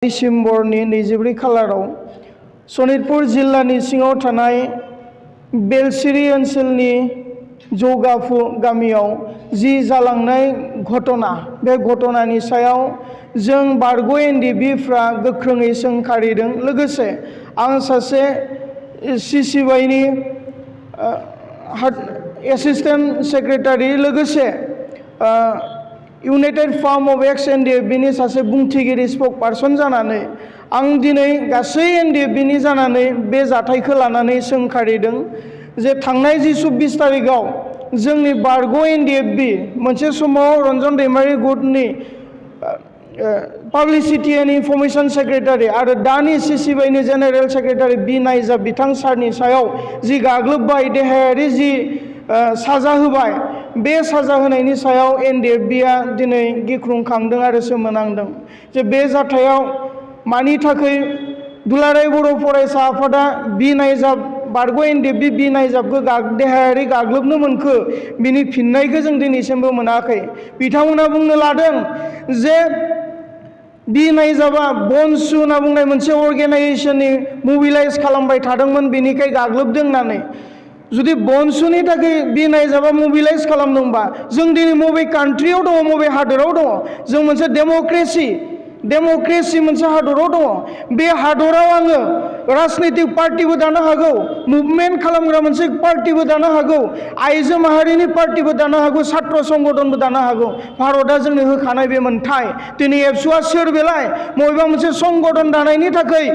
डिसेम्बरनि 24 खालाराव सनितपुर जिल्लानि सिङाव थानाय बेलसिरि ओनसोलनि जौगाफु गामियाव जि जालांनाय घटना, बे घटनानि सायाव जों बारग' एनडिएफबिफ्रा गोख्रोङै सोंखारिदों। लोगोसे आं सासे सिसिबाइनि एसिस्टेन्ट सेक्रेटारि, लोगोसे इउनाइटेड फार्म अफ एक्स एनडिएफबिनि सासे बुंथिगिरि स्पक पार्सन जानानै आं दिनै गासै एनडिएफबिनि जानानै बे जाथायखौ लानानै सोंखारिदों जे थांनाय 24 तारिखआव जोंनि बारग' एनडिएफबि मोनसे समाव रन्जन दैमारि गुटनि पाब्लिसिटि एन्ड इनफरमेशन सेक्रेटारि आरो दानि सिसिबाइनि जेनेरेल सेक्रेटारि बि नायजाब बिथां सारनि सायाव जि गाग्लोबबाय, देहायारि जि साजा होबाय, बे साजा होनायनि सायाव एनडिएफबिआ दिनै गिख्रंखांदों आरो सोमोनांदों जे बे जाथायाव मानि थाखाय दुलाराय बर' फरायसा आफादा बि नायजाब बारग' एनडिएफबि बि नायजाबखौ देहायारि गाग्लोबनो मोनखो, बिनि फिननायखौ जों दिनैसिमबो मोनाखै। बिथांमोना बुंनो लादों जे बि नायजाबा बनसु होनना बुंनाय मोनसे अर्गेनाइजेसननि मबिलाइज खालामबाय थादोंमोन, बेनिखाय गाग्लोबदों होननानै। जुदि बनसुनि थाखाय बि नायजाबा मबिलाइज खालामदोंबा जों दिनै मबे कान्ट्रियाव दङ, मबे हादराव दङ? जों मोनसे डेम'क्रेसि मोनसे हादराव दङ। बे हादराव आङो राजनैतिक पार्टिबो दानो हागौ, मुभमेन्ट खालामग्रा मोनसे पार्टिबो दानो हागौ, आइजो माहारिनि पार्टिबो दानो हागौ, छात्र संगठनबो दानो हागौ। भारतआ जोंनो होखानाय बे मोनथाय। दिनै एबसुआ सोर बेलाय? बबेबा मोनसे संगठन दानायनि थाखाय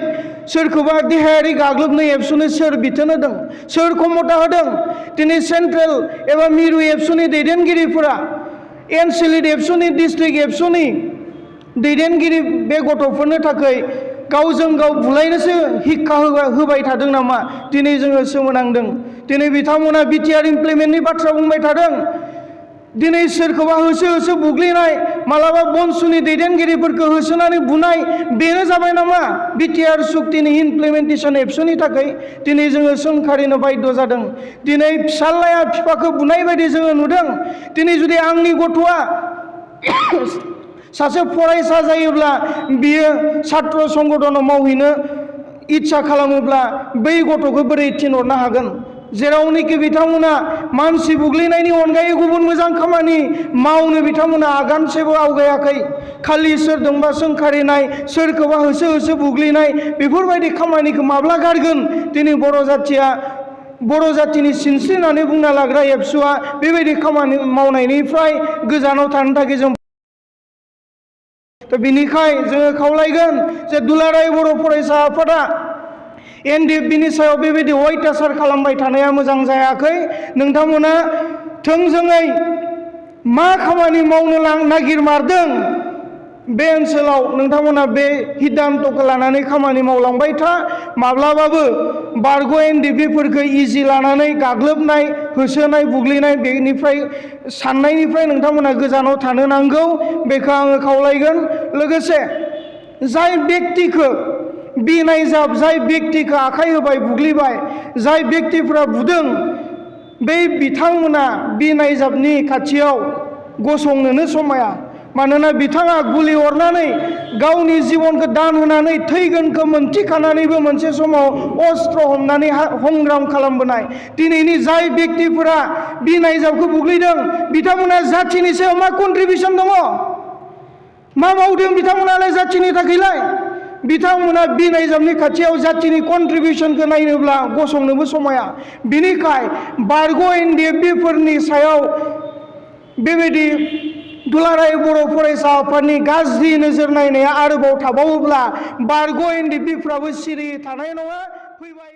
सोरखौबा देहायारि गाग्लोबनो एबसुनो सोर बिथोन होदों, सोर क्षमता होदों? दिनै सेन्ट्रेल एबा मिरु एबसुनि दैदेनगिरिफोरा एनसिलिट एबसुनि, डिस्ट्रिक्ट एबसुनि दैदेनगिरि बे गथ'फोरनो थाखाय गावजों गाव बुलायनोसो हिक्का होबाय थादों नामा? दिनै जोङो सोमोनांदों। दिनै बिथांमोना बिटिआर इमप्लिमेन्टनि बाथ्रा बुंबाय थादों। दिनै सोरखौबा होसो बुग्लिनाय, मालाबा बनसुनि दैदेनगिरिफोरखौ होसोनानै बुनाय, बेनो जाबाय नामा बिटिआर सुक्तिनि इमप्लिमेन्टेसन एबसुनि थाखाय? दिनै जोङो सोंखारिनो बाध्य जादों। दिनै फिसाज्लाया बिफाखौ बुनाय बायदि जोङो नुदों। दिनै जुदि आंनि गथ'आ सासे फरायसा जायोब्ला बियो छात्र संगठनाव मावहैनो इच्छा खालामोब्ला बै गथ'खौ बोरै थिनहरनो हागोन? जेरावनोखि बिथांमोना मानसि बुग्लिनायनि अनगायै गुबुन मोजां खामानि मावनो बिथांमोना आगानसेबो आवगायाखै। खालि सोरजोंबा सोंखारिनाय, सोरखौबा होसो बुग्लिनाय, बेफोरबायदि खामानिखौ माब्ला गारगोन? दिनै बर' जाथिनि सिनस्रि होननानै बुंना लाग्रा एबसुआ बेबायदि खामानि मावनायनिफ्राय गोजानाव थानो थाखाय जों बिनिखाय जोङो खावलायगोन जे दुलाराय बर' फरायसा आफादा एनडिएफबिनि सायाव बेबायदि अयथासार खालामबाय थानाया मोजां जायाखै। नोंथांमोना थोंजोङै मा खामानि मावनो नागिरमारदों बे ओनसोलाव नोंथांमोना बे हिदान्त'खौ लानानै खामानि मावलांबाय था। माब्लाबाबो बारग' एनडिएफबिफोरखौ इजि लानानै गाग्लोबनाय, होसोनाय, बुग्लिनाय बेनिफ्राय साननायनिफ्राय नोंथांमोना गोजानाव थानो नांगौ, बेखौ आङो खावलायगोन। लोगोसे जाय बेक्तिखौ बि नायजाब, जाय बेक्तिखौ आखाइ होबाय, बुग्लिबाय, जाय बेक्तिफ्रा बुदों, बै बिथांमोना बि नायजाबनि खाथियाव गसंनोनो समाया। मानोना बिथाङा गुलि अरनानै गावनि जिबनखौ दान होनानै थैगोनखौ मोनथिखानानैबो मोनसे समाव अस्त्र हमनानै संग्राम खालामबोनाय। दिनैनि जाय बेक्तिफोरा बि नायजाबखौ बुग्लिदों, बिथांमोना जाथिनि सायाव मा कन्ट्रिबिउसन दङ? मा मावदों बिथांमोनालाय जाथिनि थाखायलाय? बिथांमोना बि नायजाबनि खाथियाव जाथिनि कन्ट्रिबिउसनखौ नायनोब्ला गसंनोबो समाया। बिनिखाय बारग' एनडिएफबिफोरनि सायाव बेबायदि दुलाराय बर' फरायसा आफादनि गाज्रि नोजोर नायनाया आरोबाव थाबावोब्ला बारग' एनडिएफबिफ्राबो सिरि थानाय नङा। फैबाय